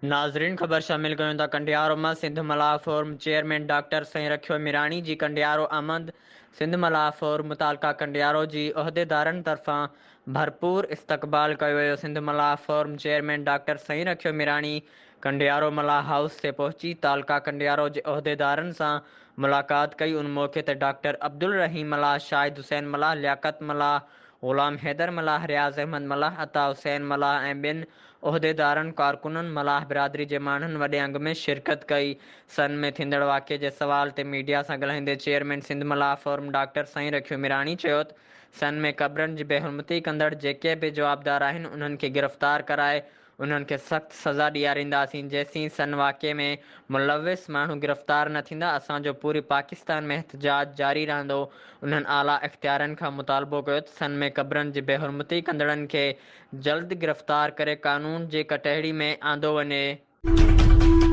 ناظرين خبر شامل ڪيون ٿا ڪنڊيارو مان سنڌ ملاح فورم چيئرمين ڊاڪٽر سائين رکيو ميراڻي جي ڪنڊيارو آمد سنڌ ملاح فورم تعلقه ڪنڊيارو جي عهديدارن طرفان ڀرپور استقبال ڪيو ويو سنڌ ملاح فورم چيئرمين ڊاڪٽر سائين رکيو ميراڻي ڪنڊيارو ملاح هائوس تي پهچي تعلقه ڪنڊيارو جي عهديدارن سان ملاقات ڪئي ان موقعي تي ڊاڪٽر عبدالرحيم ملاح شاهد حسين ملاح لياقت ملاح غلام حيدر ملاح، رياض احمد ملاح، عطا حسين ملاح ۽ ٻين عهديدارن، ڪارڪنن، ملاح برادري جي ماڻهن وڏي انگ ۾ شرڪت ڪئي. سن ۾ ٿيندڙ واقعي جي سوال تي ميڊيا سان ڳالهائيندي چيئرمين سنڌ ملاح فورم ڊاڪٽر سائين رکيو ميراڻي چيو ته سن ۾ قبرن جي بيحرمتي ڪندڙ جيڪي به جوابدار آهن انهن کي گرفتار ڪرائي انهن کي سخت سزا ڏيارينداسين، جيسين سن واقعي ۾ ملوث ماڻهو گرفتار نه ٿيندا اسان جو پوري پاڪستان ۾ احتجاج جاري رهندو، انهن اعليٰ اختيارين کان مطالبو ڪيو ته سن ۾ قبرن جي بيحرمتي ڪندڙن کي جلد گرفتار ڪري قانون جي ڪٽهڙي ۾ آندو وڃي.